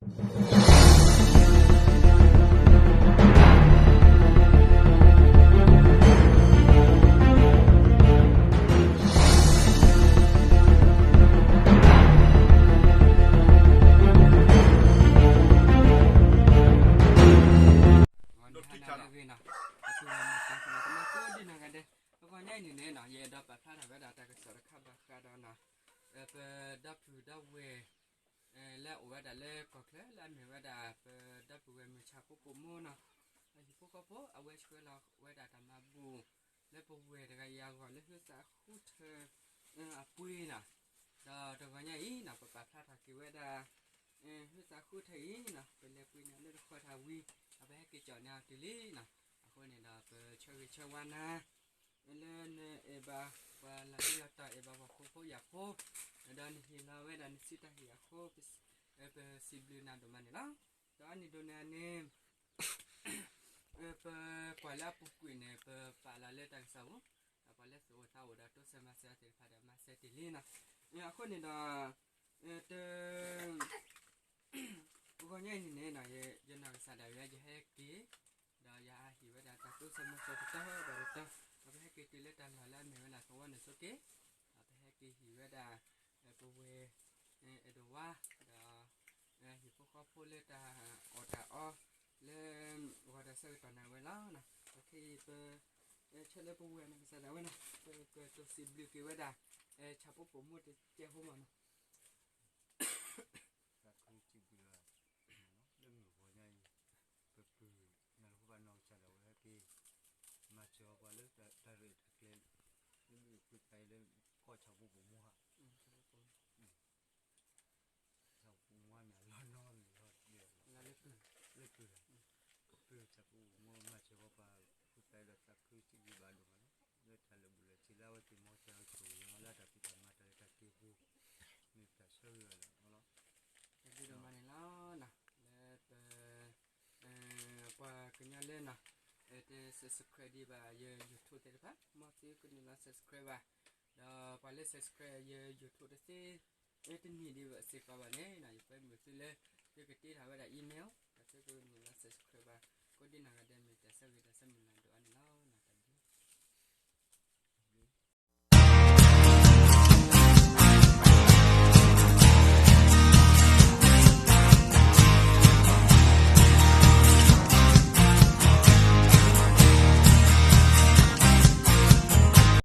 ဂီၤနံၤဟါနၤလၢအဂ့ၤနီၤ, အသုဝဲမၤသးကမၤကိးဒံနီၢ်ဂၤဒဲး, ပဂီၤညါအံၤန့ၣ်န့ၣ်နီၤ ယအဲၣ်ဒိးပာ်ဖျါထီၣ်ဝဲဒၣ်တၢ်ကစီၣ်တခါဘၣ်ဃးဒီးနီၤ ပဒီပုၢ်ဒီဝဲၢ် လၢအအိၣ်ဝဲဒၣ်လၢကီၢ်ချၢ လၢအမ့ၢ်ဝဲဒၣ်ပဒီပုၢ်ဝဲၢ်မုၢ်ဆါဖိပိာ်မိၢ်နီၤ, အဟံၣ်ဖိဃီဖိ အဝဲဆှၢလီၤဝဲဒၣ်တၢ်မၤဘူၣ် လၢပဝဲၢ်တဂၤအံၤအဂီၢ်လၢဟုသးဃုထၢ အပှ့ၤနီၤ, ဒီးတဂီၤညါအံၤနီၤ ပပာ်ဖျါထီၣ်က့ၤဝဲဒၣ် ဟုသးဃုထၢအံၤနီၤ ပလဲၤပှ့ၤန့ၢ်လၢတဃီၤထၢ်ဝံၤ ဒီးပဟဲက့ၤကၠီၣ်န့ၢ်အီၤတုၤလံနီၤ, အဃိန့ၣ်ဒီးပဆၢဂ့ၤဆၢဝါနၤ လၢနအဲၣ်ဘၣ်ပှၤလီၤတံၢ်လီၤတီၤ အဲၣ်ဘၣ်ပှၤဖိဖိယာ်ဖိ, ဒီးနဟ့ၣ်လီၤဝဲဒၣ်နစုတၢ်ဟ့ၣ်အဃိ ပစံးဘျုးနၤဒိၣ်မးန့ၣ်လီၤ. ဒီးအနံၣ်ဒိၣ်န့ၣ်န့ၣ် ပကွၢ်လၢအပူၤကွံာ်န့ၣ် ပပာ်လီၤလၢတၢ်ကစီၣ်ပူၤ, ဒီးပှၤလၢသူၣ်အိၣ်သးအိၣ်ဒီးတိစၢၤမၤစၢၤသ့ၣ်တဖၣ်ဒီးမၤစၢၤတ့ၢ်လံနီၤ, အဃိန့ၣ်ဒီး တ ပဂီၤညါအံၤန့ၣ်န့ၣ်နီၤ ယနီၢ်ကစၢ်ဒၣ်ဝဲ ယဟဲက့ၤ ဒီးယဟးဟ့ၣ်ဝဲဒၣ်တၢ်တိစၢၤမၤစၢၤတတီၤဘၣ်တတီၤ, ဒီးပဟဲက့ၤတုၤလၢတၢ်လီၢ်လၢအမ့ၢ်ဝဲဒၣ်သဝီန့ၣ်ဆိက့ၤ, ဒီးပဟဲက့ၤဟ့ၣ်ဝဲဒၣ် ပဝဲၢ် အဲၣ်ဒိးဝါ ဒီး ဟံၣ်ဖိဃီဖိလၢတၢ်အီၣ်တၢ်အီ လၢ ဂီၤတၢ်ဆၢကတီၢ်န့ၣ်ဝဲလီၤ. ခဲအံၤပ ဆၢလၢပဝဲၢ်နီၢ်ကစၢ်ဒၣ်ဝဲနီၤ ပကတိၤစံးဘျုးက့ၤဝဲဒၣ် ဆၣ်ဖိပိာ်မိၢ်တစဲးဖိမးနီၤ သးခုစံးဘျုးလီၤ လၢမုၢ်ဂီၤညါအံၤ ပပုၢ် နၢ်ဟူဘၣ်နီၢ်ကစၢ်ဒၣ်ဝဲ ဟဲက့ၤ မၤစၢၤပှၤလၢတၢ်ရဲၣ်တၢ်ကျဲၤ လၢမ့ၢ်ပှၤတၢ်အံၤလၢ ကီၢ်ဆၣ်ဖိပိာ်မိၢ်ဧါ ဆၣ်ဖိပိာ်မိၢ်မ့ၢ် အလီၢ်နီတမံၤလီၤ လၢပုၢ် လၢပုၢ် ပုၢ်ဆၣ်ဖိပိာ်မိၢ်မၤစၢၤပှၤ ပှၤဖိသၣ်ဒီးသးခုစံးဘျုးဘၣ်ဒိၣ်မးလီၤ. လၢတၢ်လၢာ်ဘူၣ်လၢာ်စ့လၢအဝဲသ့ၣ်မၤစၢၤအီၤ ဆိၣ်ဂ့ၤဝဲလၢတၢ်ဖံးတၢ်မၤတၢ်လၢတၢ်က့ၤပူၤ မ့ၢ်ပတၢ်ဆၢဂ့ၤဘၣ်လီၤလီၤ. တၢ်ဘျုးဒိၣ်မးန့ၣ်လီၤနီၤ လၢပ ပှၤကညီလၢနီၤ တ subscribe ဒံးဘၣ်ယ YouTube သ့ၣ်တဖၣ် မ်သုကနုာ်လီၤ subscribe ဘၣ်, ဒီးပှၤလၢ subscribe ယ YouTube တသ့ တနံၣ်ဒံးဘၣ်စ့ၢ်ကီးဘၣ်န့ၣ်နီၤ ယကွဲမုာ်သုလၢ သုကတ့ထီၣ်ဝဲဒၣ် email ဒီးသုကနုာ်လီၤ subscribe ဘၣ် ကိးဒံနီၢ်ဂၤဒဲး မ့ၢ်တၢ်ဆၢဂ့ၤတၢ်ဆၢမုၢ်လၢ်ဒိၣ်အါန့ၣ်လီၤ.